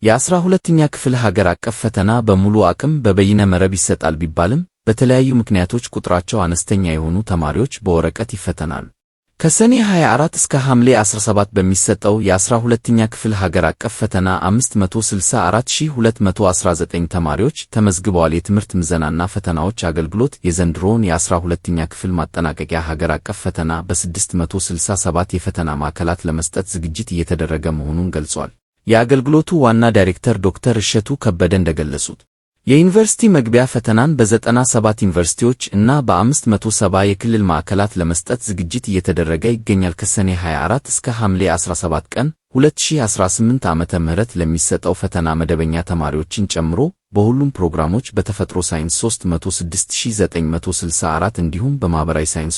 የ12ኛ ክፍል ሀገር አቀፍ ፈተና በሙሉ አቅም በበይነ መረብ ይሰጣል ቢባልም በተለያዩ ምክንያቶች ቁጥራቸው አነስተኛ የሆኑ ተማሪዎች በወረቀት ይፈተናሉ። ከሰኔ 24 እስከ ሐምሌ 17 በሚሰጠው የ12ኛ ክፍል ሀገር አቀፍ ፈተና 564219 ተማሪዎች ተመዝግበዋል። የትምህርት ምዘናና ፈተናዎች አገልግሎት የዘንድሮውን የ12ኛ ክፍል ማጠናቀቂያ ሀገር አቀፍ ፈተና በ667 የፈተና ማዕከላት ለመስጠት ዝግጅት እየተደረገ መሆኑን ገልጿል። የአገልግሎቱ ዋና ዳይሬክተር ዶክተር እሸቱ ከበደ እንደገለጹት፣ የዩኒቨርሲቲ መግቢያ ፈተናን በ97 ዩኒቨርሲቲዎች እና በ570 የክልል ማዕከላት ለመስጠት ዝግጅት እየተደረገ ይገኛል። ከሰኔ 24 እስከ ሐምሌ 17 ቀን 2018 ዓ.ም ለሚሰጠው ፈተና መደበኛ ተማሪዎችን ጨምሮ በሁሉም ፕሮግራሞች በተፈጥሮ ሳይንስ 306964 እንዲሁም በማኅበራዊ ሳይንስ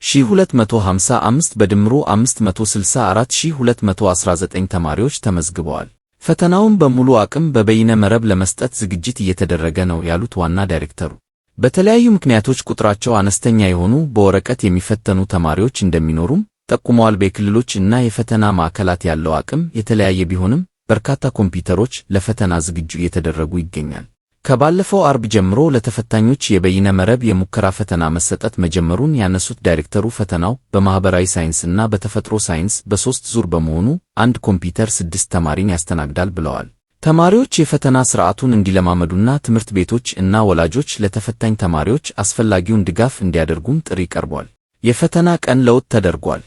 20255 በድምሩ 564219 ተማሪዎች ተመዝግበዋል። ፈተናውን በሙሉ አቅም በበይነ መረብ ለመስጠት ዝግጅት እየተደረገ ነው ያሉት ዋና ዳይሬክተሩ፣ በተለያዩ ምክንያቶች ቁጥራቸው አነስተኛ የሆኑ በወረቀት የሚፈተኑ ተማሪዎች እንደሚኖሩም ጠቁመዋል። በክልሎች እና የፈተና ማዕከላት ያለው አቅም የተለያየ ቢሆንም በርካታ ኮምፒውተሮች ለፈተና ዝግጁ እየተደረጉ ይገኛል። ከባለፈው አርብ ጀምሮ ለተፈታኞች የበይነ መረብ የሙከራ ፈተና መሰጠት መጀመሩን ያነሱት ዳይሬክተሩ፣ ፈተናው በማኅበራዊ ሳይንስ እና በተፈጥሮ ሳይንስ በሦስት ዙር በመሆኑ አንድ ኮምፒውተር ስድስት ተማሪን ያስተናግዳል ብለዋል። ተማሪዎች የፈተና ስርዓቱን እንዲለማመዱና ትምህርት ቤቶች እና ወላጆች ለተፈታኝ ተማሪዎች አስፈላጊውን ድጋፍ እንዲያደርጉም ጥሪ ቀርቧል። የፈተና ቀን ለውጥ ተደርጓል።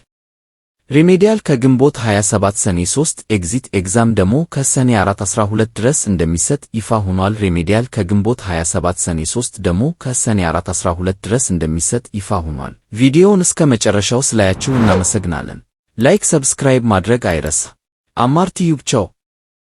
Remedial ከግንቦት 27 ሰኔ 3፣ exit exam ደግሞ ከሰኔ 4 12 ድረስ እንደሚሰጥ ይፋ ሆኗል። Remedial ከግንቦት 27 ሰኔ 3 ደግሞ ከሰኔ 4 12 ድረስ እንደሚሰጥ ይፋ ሆኗል። ቪዲዮውን እስከ መጨረሻው ስላያችሁ እናመሰግናለን። Like፣ subscribe ማድረግ አይረሳ። አማር ቲዩብ፣ ቻው።